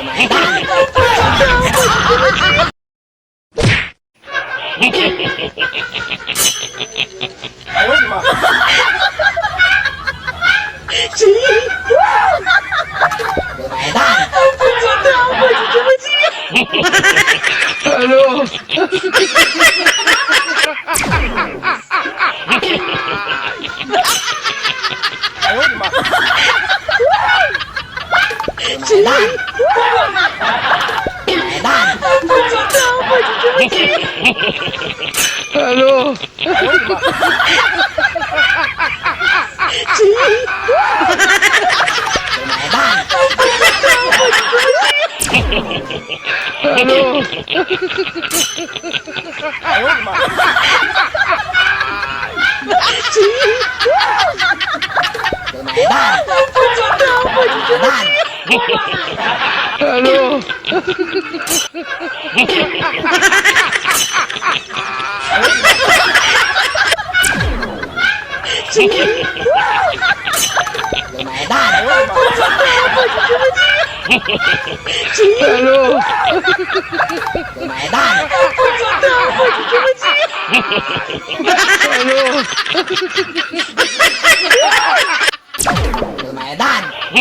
买单。哎呦我的妈！买单。不知道我就这么急。 Hello。哎呦我的妈！买单。买单。不知道我就这么急。 Hello。哎呦我的妈！买单。不知道我就这么急。 Hello。哎呦我的妈！买单。不知道我就这么急。 Hello。买单。不知道我就这么急。 Hello。买单。不知道我就这么急。 Hello。买单。哎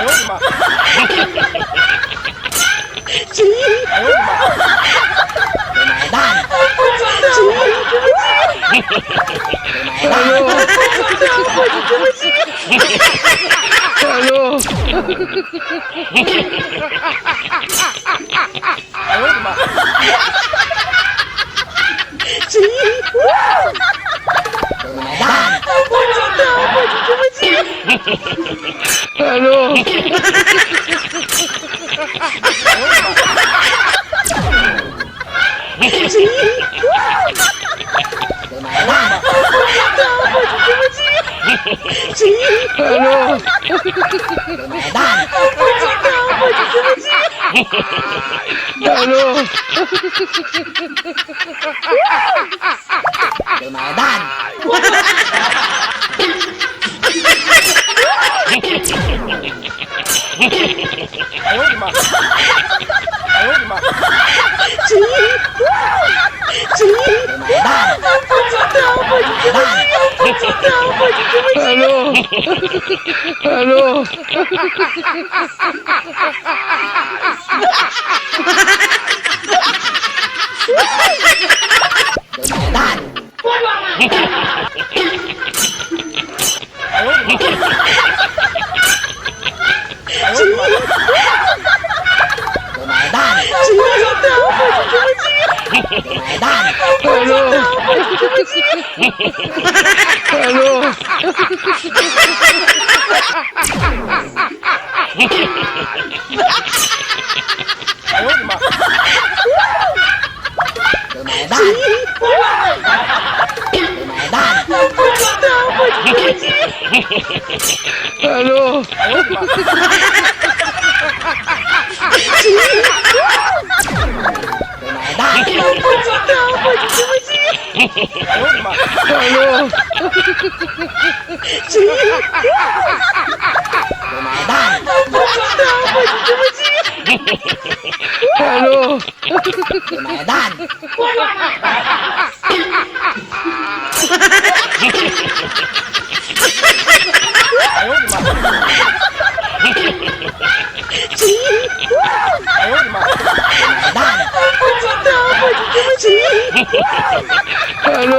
呦我的妈！哎呦我的妈！买单。不知道我就这么急。买单。不知道我就这么急。 Hello。哎呦我的妈！买单。不知道我就这么急。 Hello。买单。不知道我就这么急。 Hello。买单。不知道我就这么急。 Hello。买单。哎呦我的妈！哎呦我的妈！买单。不知道我就这么急。不知道我就这么急。 Hello。Hello。买单。哎呦我的妈！哎呦我的妈！买单。不知道我就这么急。买单。不知道我就这么急。 Hello。哎呦我的妈！买单。买单。不知道我就这么急。 Hello。哎呦我的妈！买单。不知道我就这么急。哎呦我的妈！Hello。买单。不知道我就这么急。 Hello。买单。哎呦我的妈！哎呦我的妈！买单。不知道我就这么急。 Hello。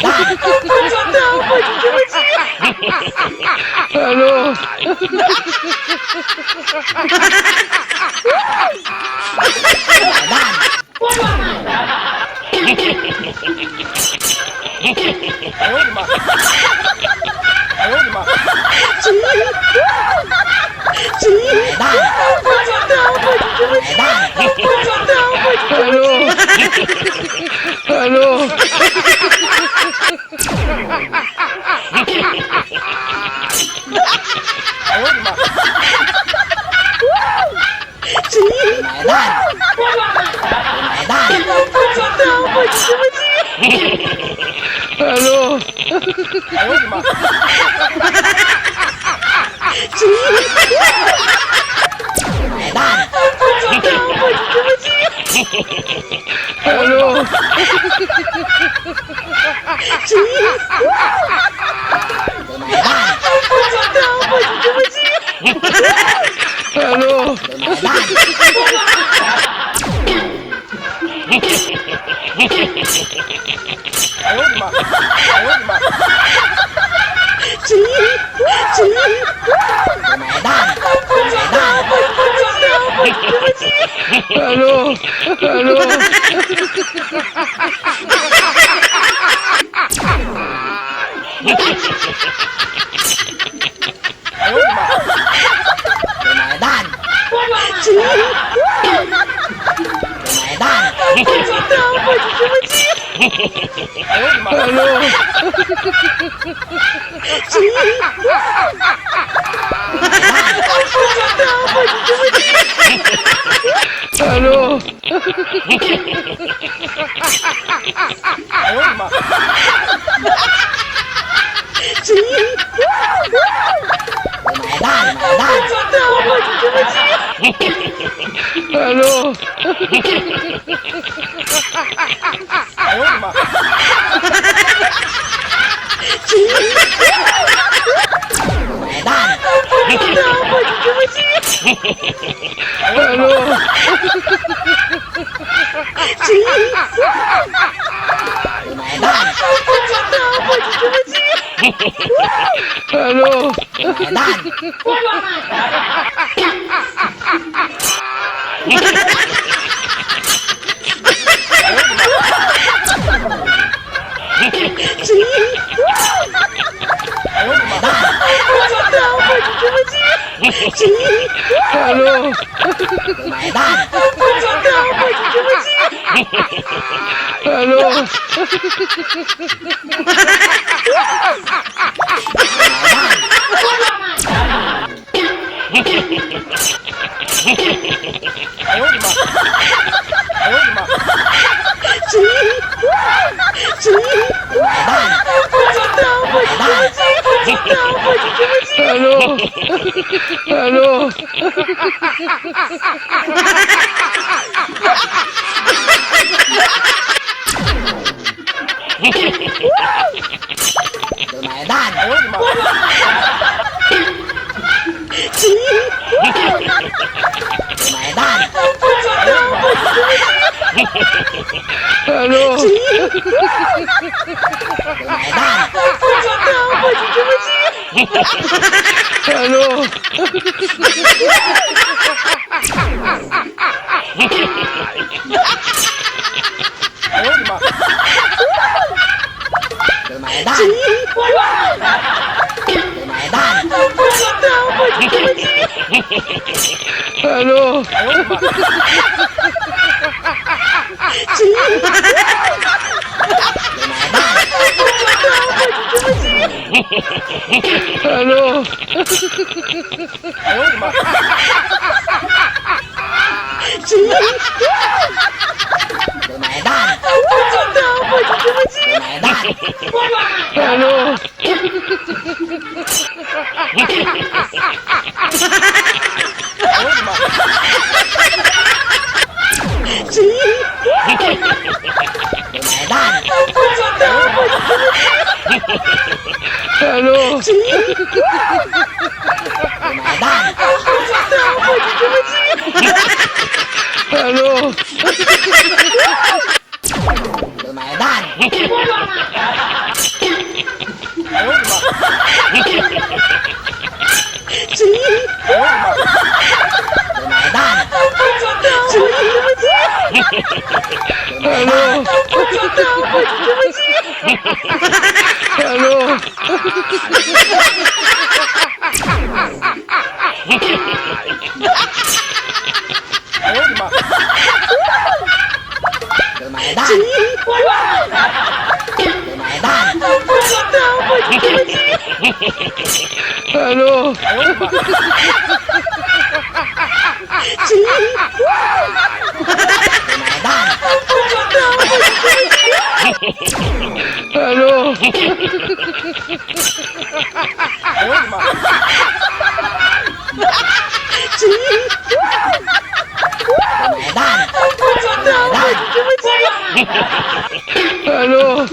买单。不知道我就这么急。 Hello。买单。哎呦我的妈！哎呦我的妈！买单。不知道我就这么急。买单。不知道我就这么急。 Hello。哎呦我的妈！买单。买单。不知道我就这么急。 Hello。哎呦我的妈！哎呦我的妈！哎呦我的妈！ Hello, hello. 哎呦我的妈！买单！买单！哎呦我的妈！ Hello. 哎呦我的妈！买单！买单！ Hello. 哎呦我的妈！买单！ Hello. 买单！ Hello. 买单！哎呦我的妈！ Hello. 买单！ Hello. 哎呦我的妈！哎呦我的妈！ Hello. Hello. 买单！哎呦我的妈！买单！ Hello. 买单！ Hello. 哎呦我的妈！买单！买单！ Hello. 哎呦我的妈！买单！ Hello. 哎呦我的妈！买单！买单！ Hello. 哎呦我的妈！买单！ Hello. 买单！ Hello. 买单！哎呦我的妈！哎呦我的妈！买单！ Hello. Hello. 哎呦我的妈！买单！买单！ Hello. 哎呦我的妈！买单！ Hello. 哎呦我的妈！买单！ Hello.